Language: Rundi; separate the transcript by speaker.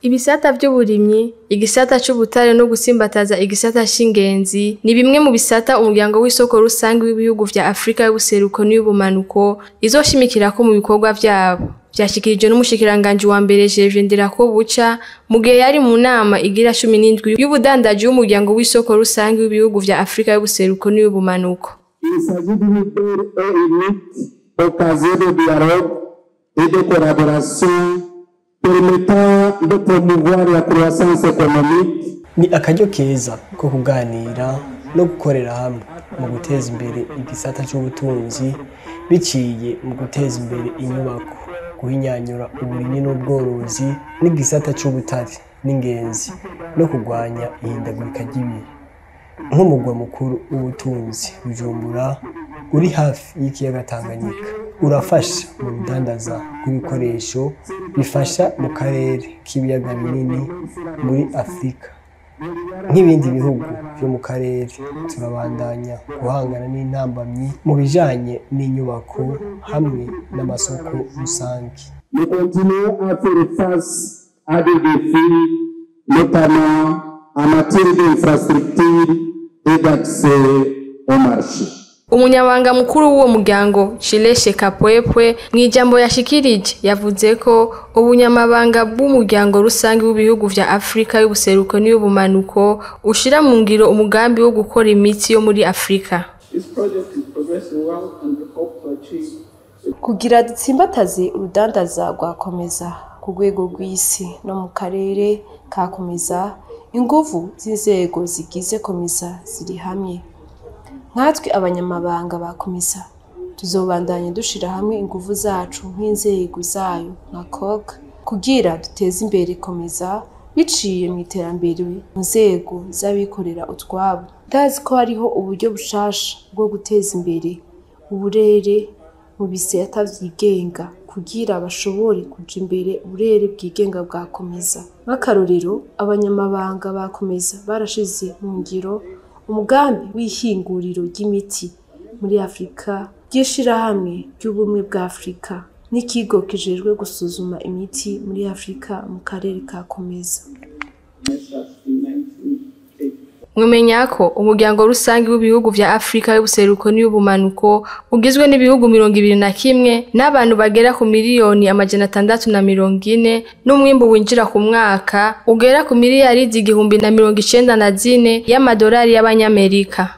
Speaker 1: Ibisata vy'uburimyi, igisata c'ubutare no gutsimbataza igisata c'ingenzi ni bimwe mu bisata umuryango w'isoko rusangi w'ibihugu vya Afrika y'ubuseruko n'iy'ubumanuko izoshimikirako mu bikorwa vyabo. Vyashikirijwe n'umushikiranganji wa mbere Gervais Ndirakobuca mu gihe yari mu nama igira 17 y'ubudandaji w'umuryango w'isoko rusangi w'ibihugu vya Afrika y'ubuseruko n'iy'ubumanuko.
Speaker 2: Il s'agit d'une belle et unique occasion de dialogue et de collaboration permettant de promouvoir la croissance économique.
Speaker 3: Ni akaryo keza ko kuganira no gukorera hamwe mu guteza imbere igisata c'ubutunzi biciye mu guteza imbere inyubako, guhinyanyura uburimyi n'ubworozi n'igisata c'ubutare n'ingenzi no kurwanya ihindagurika ry'ibihe. Nk'umugwa mukuru w'ubutunzi, Bujumbura uri hafi y'ikiyaga Tanganyika urafasha mu rudandaza rw'ibikoresho bifasha mu karere k'ibiyaga binini muri Afrika. Nk'ibindi bihugu vyo mu karere, turabandanya guhangana n'intambamyi mu bijanye n'inyubako hamwe n'amasoko rusangi.
Speaker 2: Nous continuons à faire face à des défis, notamment en matière d'infrastructures et d'accès au marché.
Speaker 1: Umunyamabanga mukuru w'uwo muryango Chileshe Kapwepwe mw'ijambo yashikirije yavuze ko ubunyamabanga bw'umuryango rusangi w'ibihugu vya Afrika y'ubuseruko n'iy'ubumanuko ushira mu ngiro umugambi wo gukora imitsi yo muri Afrika.
Speaker 4: This project is progressing well and we hope to achieve
Speaker 5: Kugira dutsimbataze urudandaza rwa COMESA ku rwego rw'isi no mu karere ka COMESA, inguvu z'inzego zigize COMESA ziri hamwe. Nkatwe abanyamabanga ba COMESA tuzobandanya dushira hamwe inguvu zacu nk'inzego zayo nka COC kugira duteze imbere COMESA biciye mu iterambere mu nzego z'abikorera utwabo. Ndazi ko hariho uburyo bushasha bwo guteza imbere uburere mu bisata vyigenga kugira bashobore kuja imbere uburere bwigenga bwa COMESA. Nk'akarorero, abanyamabanga ba COMESA barashize mu ngiro umugambi w'ihinguriro ry'imiti muri Afrika ry'ishirahamwe ry'ubumwe bwa Afrika n'ikigo kijejwe gusuzuma imiti muri Afrika mu karere ka COMESA.
Speaker 4: in 1980.
Speaker 1: Mwomenya ko umuryango rusangi w'ibihugu vya Afrika y'ubuseruko n'iy'ubumanuko ugizwe n'ibihugu 21 n'abantu bagera ku miliyoni 640 n'umwimbu winjira ku mwaka ugera ku miliyaridi 1094 y'amadolari y'abanyamerika.